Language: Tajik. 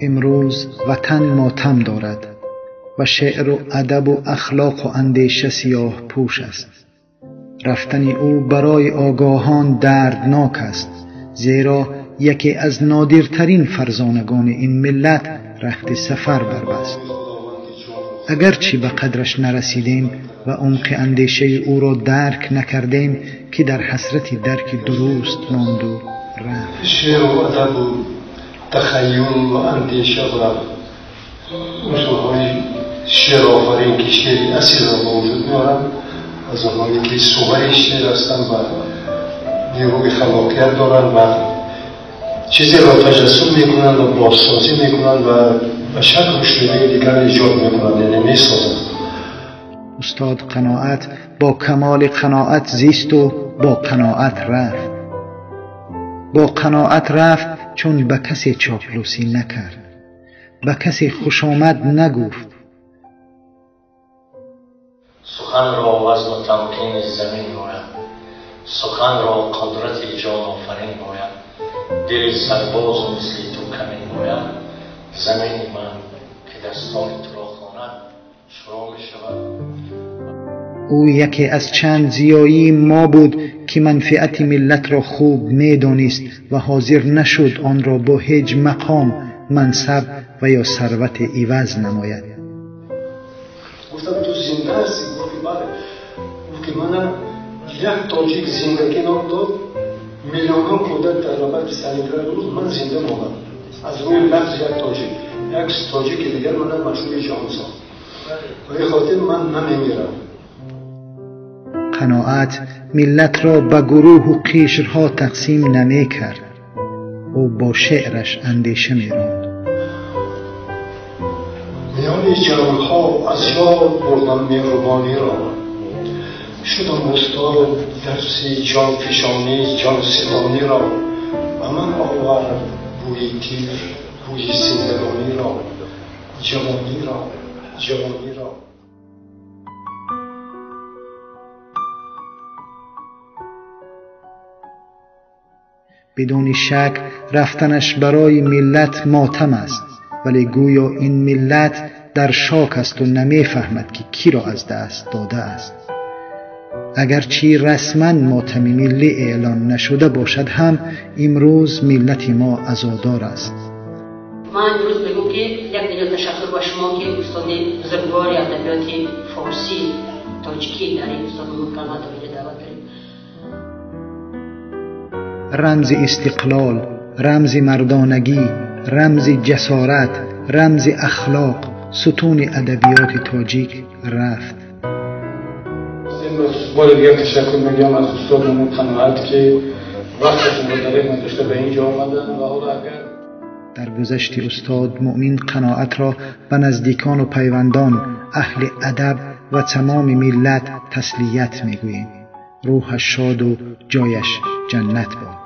Имрӯз ватан мотам дорад ва шеъру адабу ахлоқу андеша сиёҳпӯш аст. Рафтани ӯ барои огоҳон дарднок аст, зеро яке аз нодиртарин фарзонагони ин миллат рахти сафар барбаст. Агарчи ба қадраш нарасидем ва умқи андешаи ӯро дарк накардем, ки дар ҳасрати дарки дуруст монду рафт. Шеъру адабу тахайюл ва андеша ва усулҳои шеърофарин, ки шеъри асилро ба вуҷуд меоранд, аз онҳое ки сувари шеър ҳастанд ва нерӯи халоқият доранд ва чизеро таҷассум мекунанд ва бозсозӣ мекунанд ва ба шаклу шеваи дигар эҷод мекунанд, яъне месозанд. Устод Қаноат бо камоли қаноат зисту бо қаноат рафт. Бо қаноат рафт, чун ба касе чоплусӣ накард, ба касе хушомад нагуфт. Суханро вазну тамкини замин бояд, суханро қудрати ҷонофарин бояд, дили сарбозу мисли ту камин бояд. Замини ман, ки дастони туро хонад, шурӯъ мешавад. Ӯ яке аз чанд зиёии мо буд, ки манфиати миллатро хуб медонист ва ҳозир нашуд онро бо ҳеҷ мақом, мансаб ва ё сарвате иваз намояд. Гуфтам: «Ту зинда ҳастӣ?» Гуфт ки бале. Гуфт ки мана як тоҷик зиндагӣ ном дод, миллионҳо кӯдак дар набарди Сталинград рӯз ман зинда мондам аз рӯи лафзи як тоҷик. Як тоҷики дигар мана машҳури ҷаҳон сохт. Ба ин хотир ман намемирам. Қаноат миллатро ба гурӯҳу қишрҳо тақсим намекард. Ӯ бо шеъраш андеша меронд. Миёни ҷангҳо аз ёд бурдам меҳрубониро, шудам устод дарси ҷонфишонӣ, ҷонситониро. Ба ман овард бӯи тир бӯи зиндагониро, ҷавониро, ҷавониро. Бидуни шак, рафтанаш барои миллат мотам аст, вале гӯё ин миллат дар шок асту намефаҳмад, ки киро аз даст додааст. Агарчи расман мотами миллӣ эълон нашуда бошад ҳам, имрӯз миллати мо азодор аст. Ман имрӯз мегӯм, ки як дунё ташаккур ба шумо, ки устоди бузургвори адабиёти форсӣ тоҷикӣ дар ин устод Муҳаммад инҷа даъват дорем. Рамзи истиқлол, рамзи мардонагӣ, рамзи ҷасорат, рамзи ахлоқ, сутуни адабиёти тоҷик рафт. Бори дигар ташаккур мегӯям аз устод Мӯмин Қаноат, ки вақташонро дареғ надошта ба инҷо омаданд ва ҳоло агар Дар гузашти устод Муъмин Қаноатро ба наздикону пайвандон, аҳли адаб ва тамоми миллат таслият мегӯем. Рӯҳаш шоду ҷояш ҷаннат бод.